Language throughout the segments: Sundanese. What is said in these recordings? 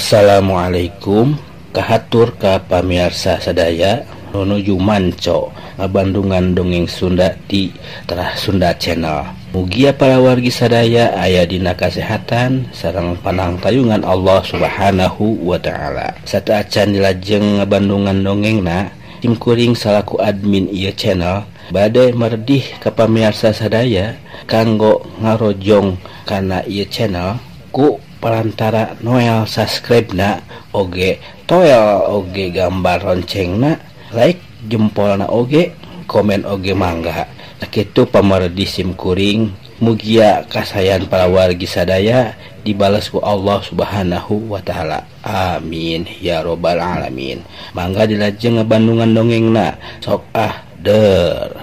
Assalamualaikum kahatur ka pamirsa sadaya nuju manco ngabandungan dongeng Sunda di Terah Sunda Channel. Mugia para wargi sadaya aya dina kasehatan sareng panangtayungan Allah Subhanahu wa taala. Sateuacan dilajeng ngabandungan dongengna, tim kuring salaku admin ieu channel bade merdih ka pamirsa sadaya kanggo ngarojong kana ieu channel ku perantara Noel subscribe na oge toel oge gambar loncengna like jempolna oge komen oge mangga. Kitu pamardi sim kuring mugia kasayan para wargi sadaya dibalas ku Allah Subhanahu wa taala. Amin ya robbal alamin. Mangga dilajeng ngabandungan dongengna sok ah der.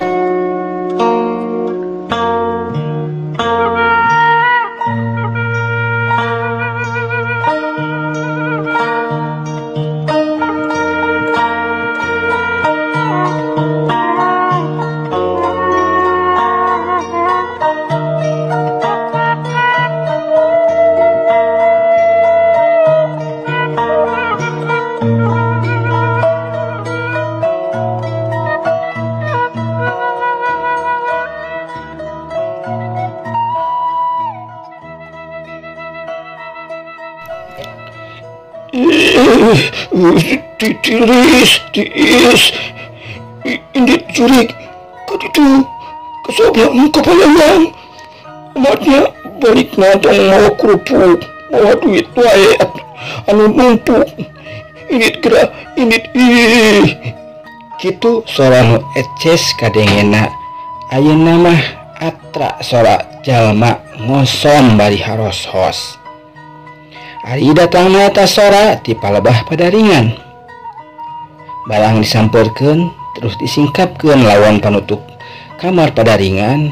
Tiris, tiis, indit jurik, kaditu, kasobang kapalayang, umatnya balik natong mawa kerupuk, mawa duit wae, anu numpuk, indit gerak, indit ih. Kitu sora nu eces kadengena, ayeuna mah atra sora jalma ngoson bari haros-hos. Ari datangna eta sora ti palebah padaringan. Barang disamperkeun terus disingkapkeun lawan panutup kamar padaringan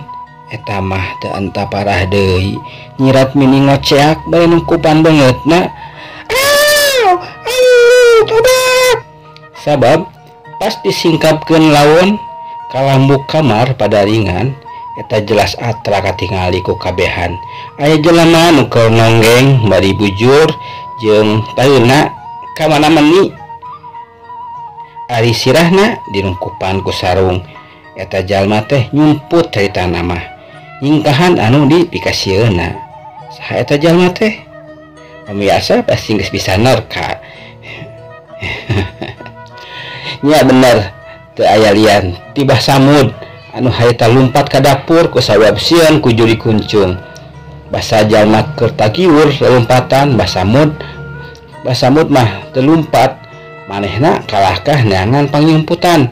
eta mah teu anta parah deui nyirat mini ngoceak bari nungkupan beungeutna. Aw, aw, tobat. Sabab pas disingkapkeun lawan kalambuk kamar padaringan eta jelas atra katingali ku kabehan. Aya jelema nu keur nonggeng bari bujur jeung taeuna ka mana meni. Ari sirahna dirungkupan ku sarung eta jalma teh nyumput caritana mah nyingkahan anu dipikasieuna. Saha eta jalma teh? Pamiarsa pasti geus bisa nerka. Nya bener teu aya lian tibah Samud anu harita lumpat ka dapur ku sawab sieun ku juri kuncung. Basa jalma keur tagiwur lompatan Bah Samud mah teu lumpat. Manehna kalahkah neangan pangyumputan.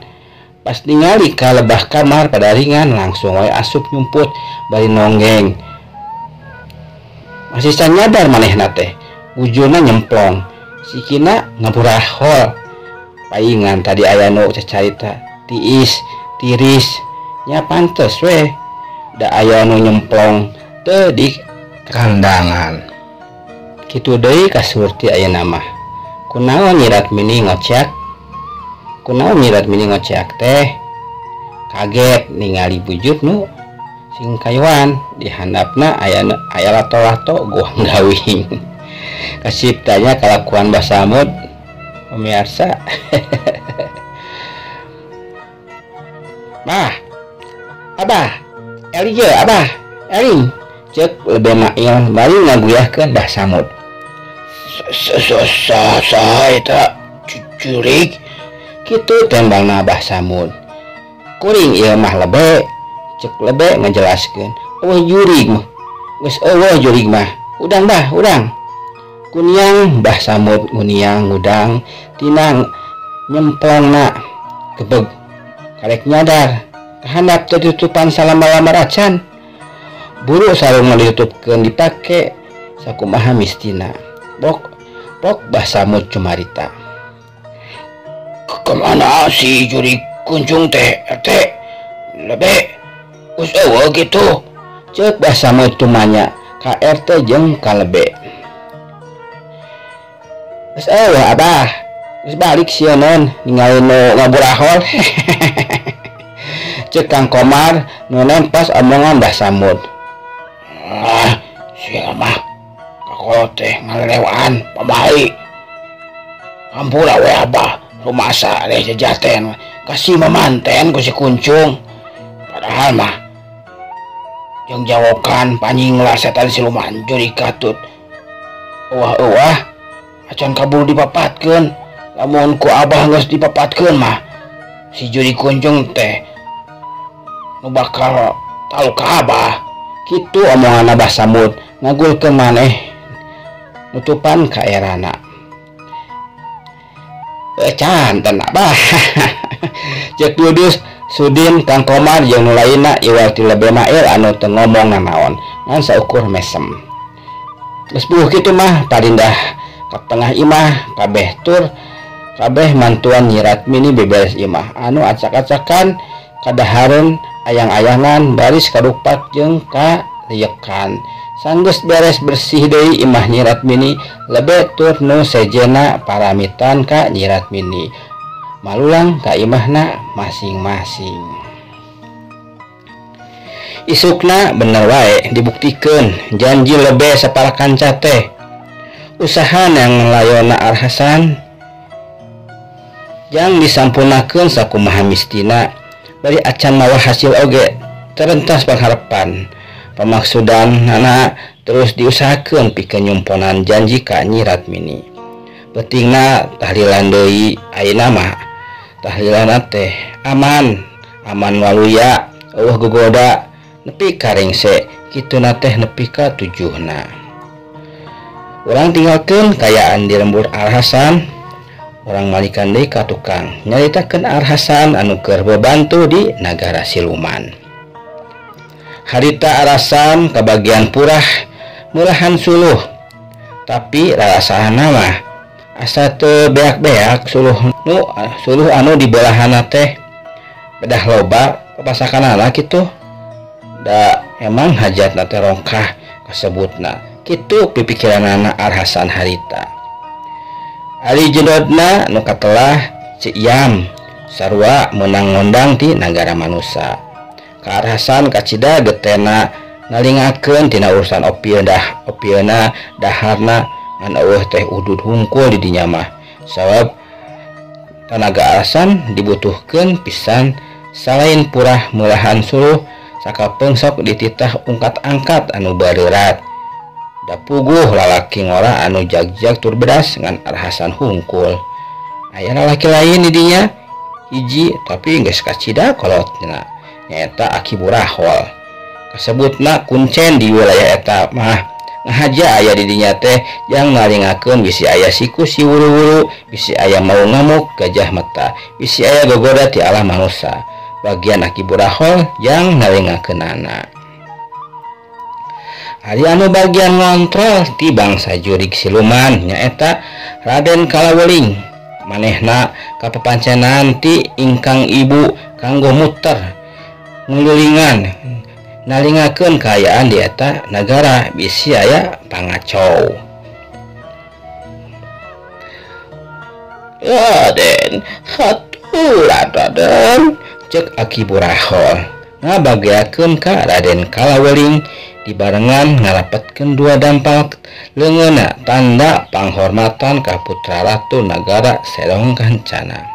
Pas ningali ka lebah kamar padaringan langsung wae asup nyumput bari nonggeng. Masih can nyadar manehna teh bujurna nyemplong sikina ngaburahol. Paingan tadi aya nu cacarita tiis tiris nya pantes we da aya nu nyemplong teu di kandangan. Kitu deui ka Surti ayeuna mah. Kunaon nyirat mini ngoceak? Kunaon nyirat mini ngoceak teh? Kaget ningali bujur nu sing kayuan di handapna aya aya lato-lato guang gawing. Kasiptanya kalakuan Bah Samud pemirsa. Bah, abah, Eli je abah, Eli cek lebe mail bari ngaguyahkeun Bah Samud. Sa eta jurik kitu tembangna Bah Samud. Kuring ieu mah lebe cek lebe ngajelaskeun. Eueuh jurig mah geus eueuh jurig mah. Udang bah udang. Kuniang Bah Samud nguniang ngudang tina nyemplongna gebeg karek nyadar kahandap teu ditutupan salama-lama acan. Buru sarungna ditutupkeun dipake sakumaha mistina. Bok pok Bah Samud cumarita. Kemana si jurik kuncung teh RT lebe geus eueuh kitu cek Bah Samud tumanya ka RT jeung ka lebe. Geus eueuh abah geus balik sieun ningali nu ngaburahol. Cek Kang Komar nu nempas omongan Bah Samud. Ah sia mah kakolot teh ngalelewaan pamali. Ampura we abah rumasa leh jajaten kasih mamanten ku si Kuncung. Padahal mah jeung jawokan panjinglah setan siluman jurig katut. Wah-wah acan kabur dipapatkeun. Lamun ku abah geus dipapatkeun mah si jurig Kuncung teh nu bakal tahu ka abah. Kitu omongan Abah Samud ngagulkeun maneh nutupan ka erana. Canten abah. Cek Dudus Sudin Kang Komar jeung nu lainna iwal ti lebe mail anu teu ngomong nanaon ngan saukur mesem. Geus buh kitu mah parindah ka tengah imah kabeh tur kabeh mantuan Nyi Ratmini beberes imah anu acak-acakan kadahareun ayang-ayangan baris karupak jeung kaliekan. Sanggeus beres bersih deui imah Nyi Ratmini lebe tur nu sejena paramitan ka Nyi Ratmini malulang ka imahna masing-masing. Isukna bener wae dibuktikeun janji lebe sapara kanca teh. Usaha yang layona Arhasan yang disampunakeun sakumaha mistina bari acan mawa hasil oge terentas pangharapan. Pamaksudan nana terus diusahakeun pikeun nyumponan janji ka Nyi Ratmini. Pentingna tahlilan deui ayeuna mah tahlilanna teh aman, aman waluya, eueuh gogoda nepi ka rengse kituna teh nepi ka tujuhna. Urang tinggalkeun kayaan di lembur Arhasan, urang malikan deui ka tukang nyaritakeun Arhasan anu keur bebantu di nagara siluman. Harita Arhasan kabagian purah mulahan suluh, tapi rarasana mah asa teu beak-beak suluh nu suluh anu dibelahana teh bedah loba papasakanana kitu. Da emang hajatna teh rongkah kasebutna kitu pipikiranana Arhasan harita. Ari jedodna nu katelah Cik Yam sarua meunang ngondang ti nagara manusa. Ka Arhasan kacida getena ngalingakeun tina urusan opieuna opieuna daharna ngan eueuh teh udud hungkul di dinya mah. Sabab tanaga Arhasan dibutuhkeun pisan salain purah meulahan suluh sakapeung sok dititah ungkat-angkat anu bareurat. Da puguh lalaki ngora anu jag-jag tur bedas ngan Arhasan hungkul. Aya lalaki lain di dinya hiji tapi geus kacida kolotna nyaeta Aki Burahol. Kasebutna kuncen di wilayah eta mah ngahaja aya di dinya teh yang ngalingakeun bisi aya siku si wuru-wuru, bisi aya mau ngamuk gajah mata, bisi aya gogoda ti alam manusa. Bagian Aki Burahol yang ngalingakeunana. Ari anu bagian ngontrol ti bangsa jurig siluman nyaeta Raden Kalaweling. Manehna kapapancenan ti ingkang ibu kanggo muter ngululingan nalingakeun kaayaan di eta nagara bisi aya pangacau. Raden, hatur Raden, cek Aki Burahol ngabageakeun ka Raden Kalaweling dibarengan ngarapetkeun dua dampal leungeunna tanda panghormatan ka putra ratu nagara Serong Kancana.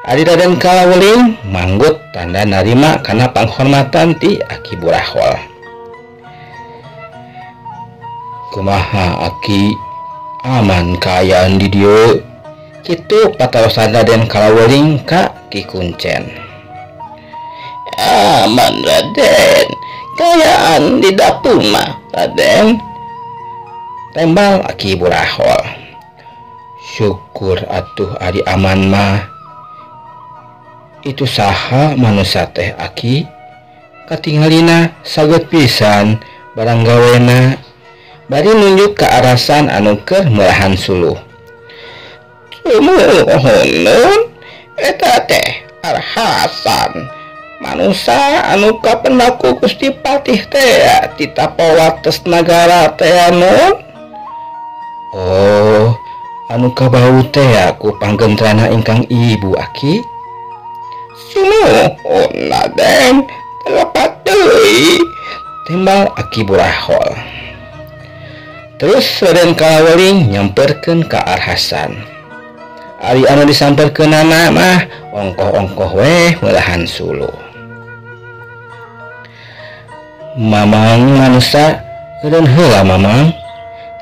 Ari Raden Kalaweling manggut tanda narima kana panghormatan ti Aki Burahol. Kumaha Aki, aman kaayaan di dieu? Kitu patarosan Raden Kalaweling ka Ki Kuncen. Aman Raden, kayaan di dapur mah Raden, tembal Aki Burahol. Syukur atuh ari aman mah. Itu saha manusia teh Aki? Katingalina saget pisan barang gawena. Bari nunjuk ke arasan anu keur meulahan suluh. Sumuhun eta teh Arhasan manusa anu kapendaku Gusti Patih teh ti tapawates nagara teh nun. Oh, anu kabau teh ku panggentrana ingkang ibu Aki. Sumuhun Raden, telepat deui, timbal Aki Burahol. Terus Raden Kalaweling nyamperkeun ka Arhasan. Ari anu disamperkeunana mah ongkoh-ongkoh weh meulahan suluh. Mamang manusa eureun heula mamang,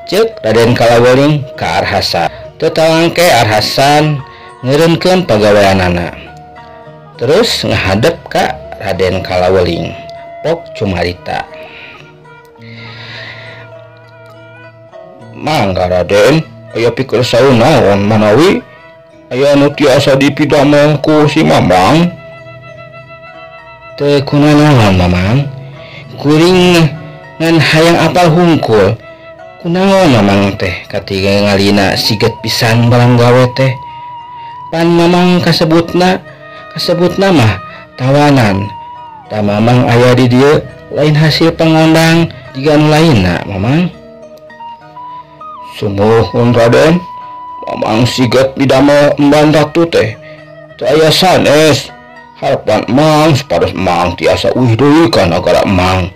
ceuk Raden Kalaweling ka Arhasan. Teu talangke Arhasan ngeureunkeun pagaweanana. Terus ngahadep ka Raden Kalaweling pok cumarita. Mangga Raden, aya pikir saun naon manawi aya anu tiasa dipidamel ku si Mamang. Teu kunanaon Mamang, kuring ngan hayang apal hungkul. Kunaon Mamang teh katingalina siget pisan barang gawe teh. Pan Mamang kasebutna mah tawanan. Ta Mamang aya di dieu lain hasil pangondang jiga anu lainna Mamang. Sumuhun Raden, Mamang siget didamel emban ratu teh teu aya sanes. Harapan Mang supados Mang tiasa uih deui ka nagara Mang,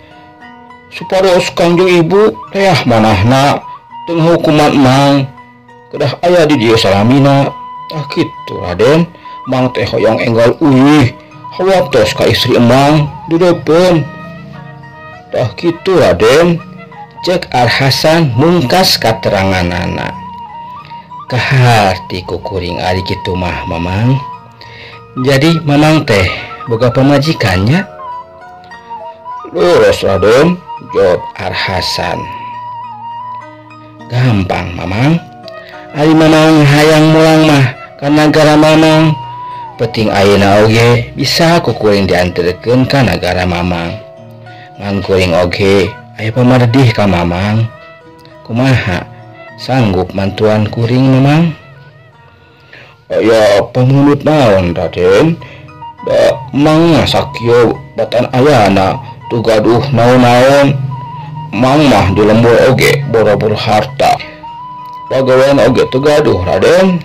supados Kangjeng Ibu reah manahna teu ngahukuman Mang, kedah aya di dieu salamina. Tah kitu Raden, Mang teh hoyong enggal uih hawatos ka istri Mang dideupeun. Tah kitu Raden, cek Arhasan mungkas kateranganana. Kaharti ku kuring ari kitu mah Mamang. Jadi Mamang teh boga pamajikannya? Leres Raden, jawab Arhasan. Gampang Mamang, ari Mamang hayang mulang mah ka nagara Mamang. Penting ayeuna oge bisa ku kuring dianterkeun ka nagara Mamang. Ngan kuring oge aya pamardih ka Mamang. Kumaha sanggup mantuan kuring Mamang? Aya pamunut naon Raden? Da Mang sakieu batan ayana teu gaduh naon-naon. Mang mah di lembur oge boro-boro harta. Pagawean oge teu gaduh Raden.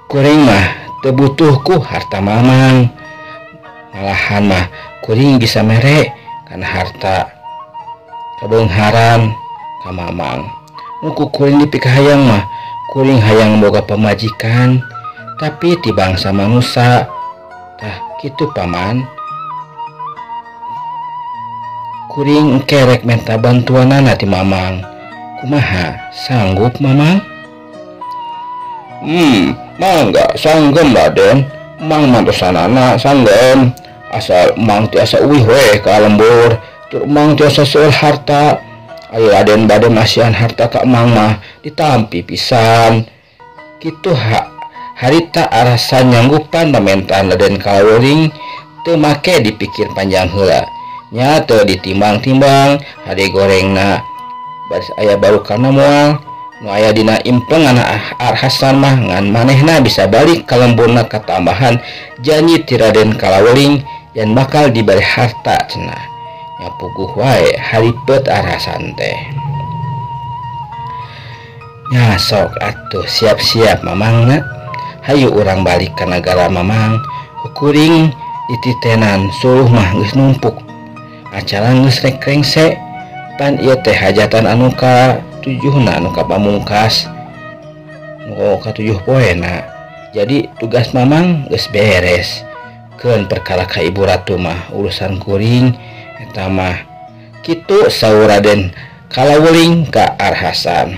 Kuring mah teu butuh ku harta Mamang. Malahan mah kuring bisa mere kana harta kabeungharan ka Mamang. Nu ku kuring dipikahayang mah kuring hayang boga pamajikan tapi ti bangsa manusa. Tah kitu paman, kuring kerek menta bantuanana ti Mamang. Kumaha sanggup Mamang? Mangga sanggem Raden, Mang mantosanana sanggem. Asal Mang tiasa uih we ka lembur, tur Mang tiasa seueur harta. Ayo Raden bade masihan harta ka Mang mah ditampi pisan. Kitu harita Arhasan nyanggupan pamentaan Raden Kalaweling teu make dipikir panjang heula. Nya teu ditimbang-timbang hade gorengna. Baris aya barukana moal nu aya dina implengan Arhasan mah ngan manehna bisa balik ka lemburna katambahan janji ti Raden Kalaweling yan bakal diberi harta cenah. Nya puguh wae haripet Arhasan teh. Nya sok atuh siap-siap Mamangna. Hayu urang balik ka nagara Mamang. Kuring dititenan suluh mah geus numpuk. Acara geus rek rengse. Pan ieu teh hajatan anu ka tujuhna anu ka pamungkas. Nu ka tujuh poena. Jadi tugas Mamang geus beres. Keun perkara ka Ibu Ratu mah urusan kuring eta mah. Kitu saur Raden Kalaweling ka Arhasan.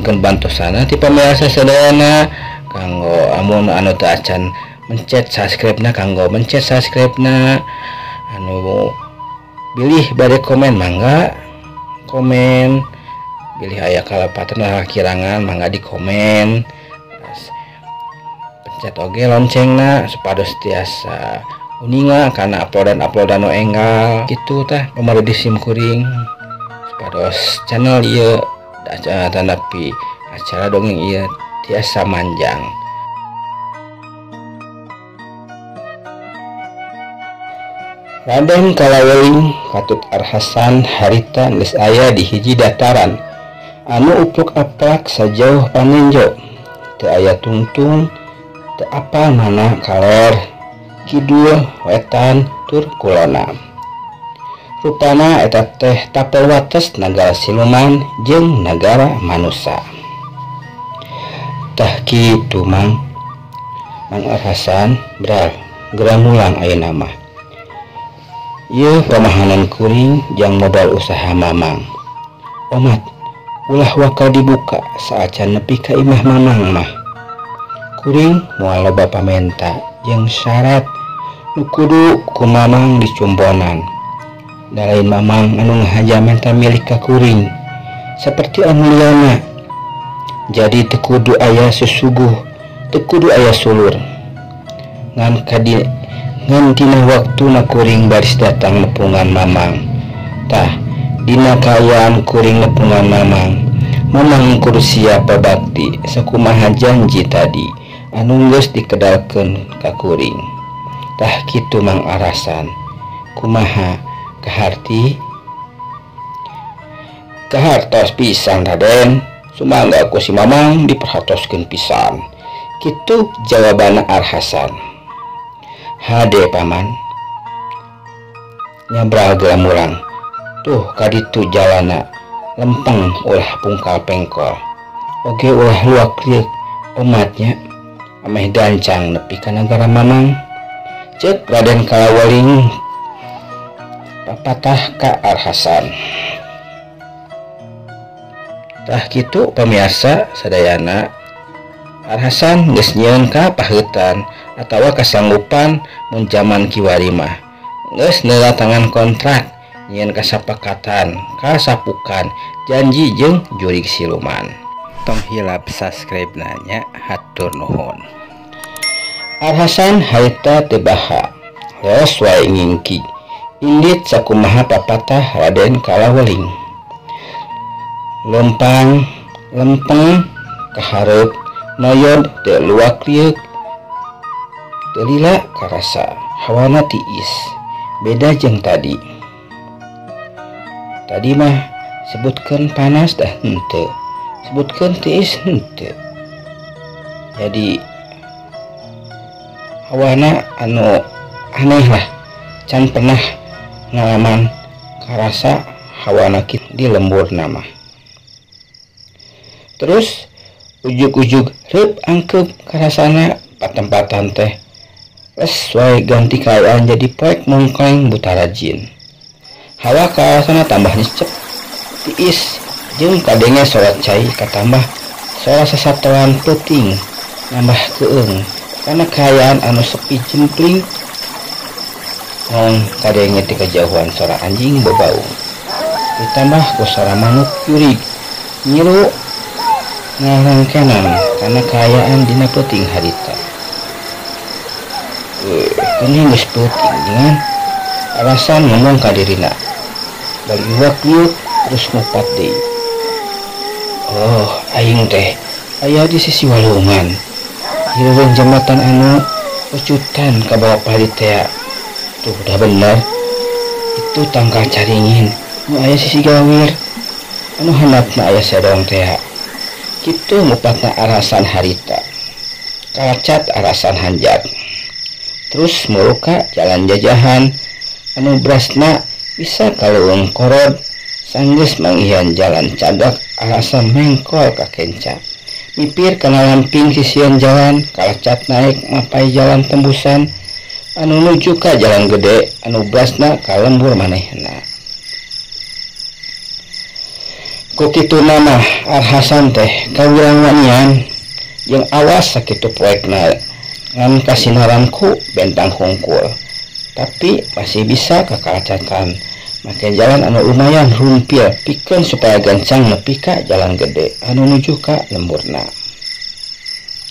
Keun bantosana ti pamirsa sadayana kanggo amun anu teu acan mencet subscribe-na kanggo mencet subscribe-na, anu bilih bade komen mangga komen, bilih aya kalepatan kakirangan mangga di komen. Pencet oge loncengna supados tiasa uninga kana uploadan-uploadan nu enggal. Kitu tah pamardi sim kuring supados channel ieu tanapi acara dongeng ieu tiasa manjang. Raden Kalaweling katut Arhasan harita geus aya di hiji dataran anu upluk aplak sajauh panenjo. Teu aya tungtung, teu apal mana kaler, kidul, wetan, tur kulona. Rupana eta teh tapel wates nagara siluman jeung nagara manusa. Tah kitu Mang. Mang Arhasan bral geura mulang ayeuna mah. Ieu pamahanan kuring jang modal usaha Mamang. Omat ulah waka dibuka saacan nepi ka imah Mamang mah. Kuring moal loba pamenta jeung syarat nu kudu ku Mamang dicumponan. Da lain Mamang anu ngahaja menta milik ka kuring seperti anu liana. Jadi teu kudu aya susuguh, teu kudu aya sulur. Ngan kadi ngan dina waktuna kuring baris datang nepungan Mamang. Tah dina kaayaan kuring nepungan Mamang, Mamang kudu siap babakti sakumaha janji tadi anu geus dikedalkeun ka kuring. Tah kitu Mang Arhasan. Kumaha kaharti? Kahartos pisan Raden. Sumangga ku si Mamang diperhatoskeun pisan. Kitu jawabanna Arhasan. Hade paman. Nyabral geura mulang. Tuh kaditu jalana lempeng ulah pungkal pengkol. Oge ulah luak liuk omatnya ameh gancang nepi ka nagara Mamang. Ceuk Raden Kalaweling papatah ka Arhasan. Tah kitu pamiarsa sadayana. Arhasan geus nyieun ka paheutan atawa kasanggupan mun jaman kiwari mah. Geus tangan kontrak, nyieun kasapakatan, kasapukan, janji jeung jurig siluman. Tong hilap subscribe nanya, hatur nuhun. Arhasan harita teu baha, leos wae ngingki. Indit sakumaha papatah Raden Kalaweling. Lempang lempeng kahareup noyod teu luak lieuk teu lila karasa hawana tiis beda jeung tadi. Tadi mah sebutkeun panas dah henteu, sebutkeun tiis henteu. Jadi hawana anu aneh lah, can pernah ngalaman karasa hawana kitu di lembur nama. Terus ujug-ujug reup angkeup karasana patempatan teh. Les wae ganti kaayaan jadi poek mongkoeng buta rajin. Hawa karasana tambah nyecep, tiis jeung kadenge sora cai katambah sora sasatoan peuting nambah keung karena kaayaan anu sepi jempling. Ngong kadenge ti kajauhan sora anjing bebaung ditambah ku sora manuk jurig nyiru ngarangkenan karena kaayaan dina peuting harita. Ini geus peuting dengan alasan ngomong ka dirina. Bari iwak liuk terus ngupat deui. Oh, aing teh aya di sisi walungan. Hirureun jembatan anu ucutan ka bawah padi tea. Tuh udah bener. Itu tangkal caringin nu aya sisi gawir. Anu handapna aya sedong tea. Kitu ngupatna arasan harita. Kalacat arasan hanjat. Terus muruka jalan jajahan anu brasna bisa kaleuweung korod sanggeus manggihan jalan cagak alasan mengkol ka kenca. Mipir kana lamping sisian jalan kalacat naik mapai jalan tembusan anu nuju ka jalan gede anu brasna ka lembur manehna. Ku kituna mah Arhasan teh kawirang wanian jeung awas sakitu poekna ngan kasinaran ku bentang hungkul. Tapi masih bisa kakalacatan make jalan anu lumayan rumpil pikeun supaya gancang nepi ka jalan gede anu nuju ka lemburna.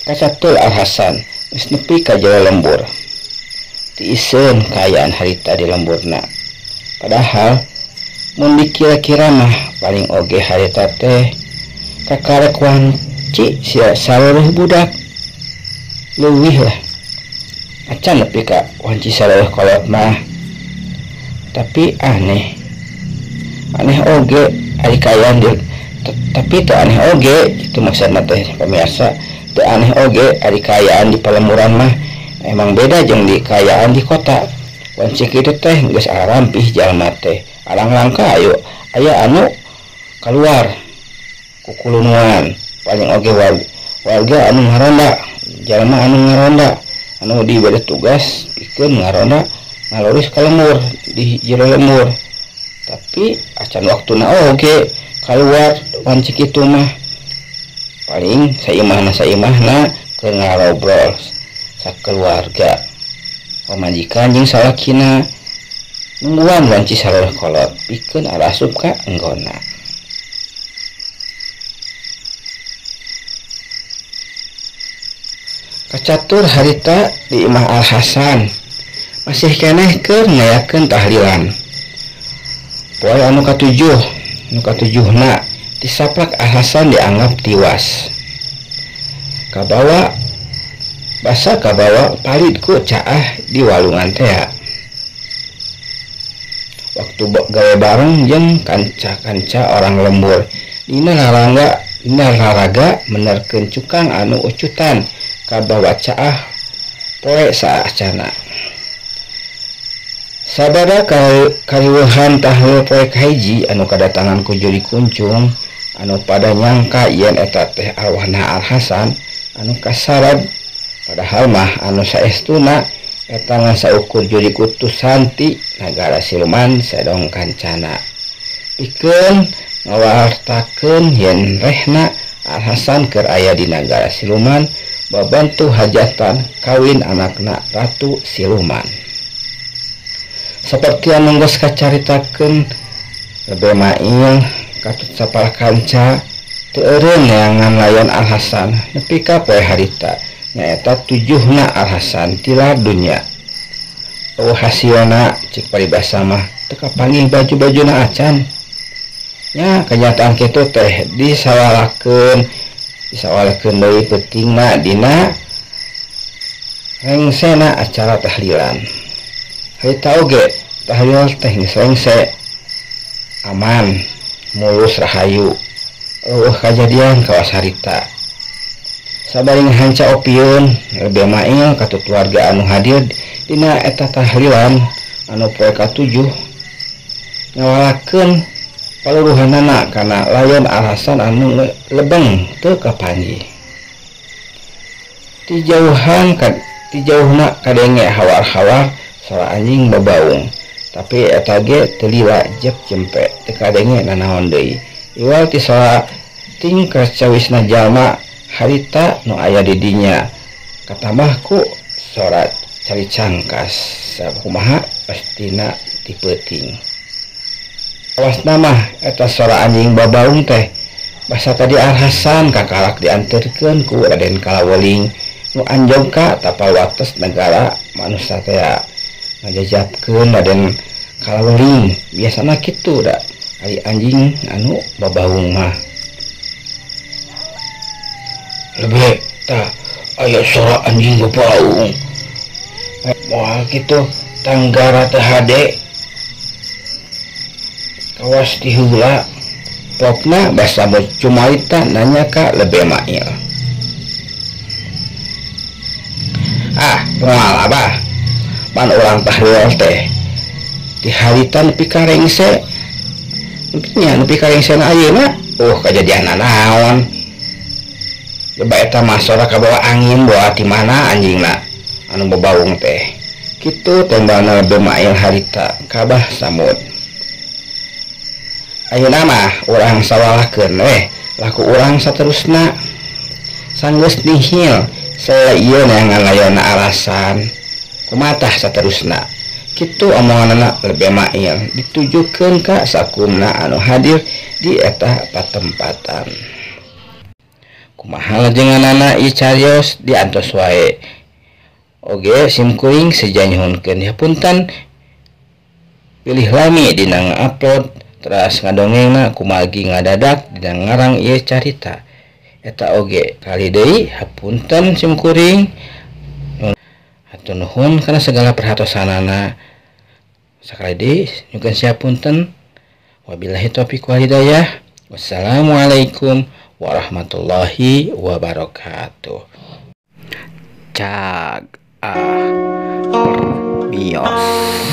Kacatul Arhasan geus nepi ka jero lembur. Tiiseun kaayaan harita di lemburna. Padahal mun dikira-kira mah paling oge harita teh kakarek wanci sia saleureun budak leuwih lah. Acan nepi ka wanci saleureun kolot mah. Tapi aneh. Aneh oge ari kaayaan di tapi teu aneh oge kitu maksudna teh pamirsa. Teu aneh oge ari kaayaan di palemburan mah emang beda jeung di kaayaan di kota. Wanci kitu teh geus arampih jalma teh alang-lang kayu aya anu keluar kukulunuan paling oge warga anu ngaronda jalma anu ngaronda anu dibere tugas pikeun ngaronda ngaloris ka lembur di jero lembur tapi acan waktuna oge keluar wanci kitu mah paling saimahna keur ngarobrol sakeluarga pamajikan jeung salakina nungguan wanci saroleh kolot pikeun arasup ka enggona. Kacatur harita di Imah Al Hasan masih keneh keur ngayakeun tahlilan. Poe anu katujuh, anu katujuhna disaplak Al Hasan dianggap tiwas. Kabawa basa kabawa palid ku caah di walungan tea. Waktu gawe bareng jeung kanca-kanca orang lembur dina laraga menerkeun cukang anu ucutan kabawa caah poe saacana. Sabada kariweuhan tahlil poe kahiji anu kadatangan ku juri kuncung anu pada nyangka yen eta teh arwahna Al Hasan anu kasarad padahal mah anu saestuna eta ngan saukur juri kutusan ti nagara siluman sedong kancana pikeun ngawartakeun yen rehna Al Hasan keur aya di nagara siluman babantu hajatan kawin anakna Ratu Siluman. Saperti anu geus kacaritakeun Lebe Mail katut sapala kanca teu eureun neangan layon Al Hasan nepi ka poe harita nyaeta tujuhna Al Hasan tilar dunya. Eueuh hasilna cik paribasa mah teu kapanggih baju-bajuna acan. Nya kenyataan kitu teh disawalakeun deui peutingna dina rengsena acara tahlilan. Harita oge tahlil teh geus rengse aman mulus rahayu. Eueuh kajadian kawas harita. Sabaring hanca opieun Lebe Mail katut warga anu hadir dina eta tahlilan anu poe katujuh ngawalakeun paluruhanana kana layon Al Hasan anu lebeng teu kapanggih. Ti jauhna kadenge hawar-hawar sora anjing babaung tapi eta ge teu lila jep jempe teu kadenge nanaon deui iwal ti sora tingkah cawisna jalma harita nu aya di dinya katambah ku sora cari cangkas sakumaha pastina ti peuting. Awasna mah eta sora anjing babaung teh basa tadi Al Hasan kakalak dianterkeun ku Raden Kalaweling nu anjog ka tapal wates negara manusia teh ngajajabkeun Raden Kalaweling biasana kitu da ari anjing anu babaung mah. Lebe tah aya sora anjing babaung moal kitu tanggara teh hade kawas ti heula popna basa cumarita nanya ka Lebe Mail. Ah moal abah pan urang tahlil teh di harita nepi ka rengse nya nepi ka rengsena ayeuna kajadian naon coba eta mah sora kabawa angin bawa ti mana anjingna anu babaung teh kitu tembana Lebe Mail harita ka Bah Samud. Ayeuna mah urang sawalahkeun weh laku urang saterusna sanggeus nihil saya ieu neangan layonna alasan kumatah saterusna kitu omonganna Lebe Mail ditujukeun ka sakumna anu hadir di eta patempatan. Kumaha lajenganana ieu carios diantos wae oge simkuring seja nyuhunkeun hapunten pilih lami dina ngupload teras ngadongengna kumagi ngadadak dina ngarang ieu carita eta oge kali deui hapunten simkuring hatur nuhun kana segala perhatosanana. Sakali deui nyuhunkeun siapunten. Wabillahi taufiq wal hidayah. Wassalamualaikum warahmatullahi wabarakatuh. Cag ah per Wios.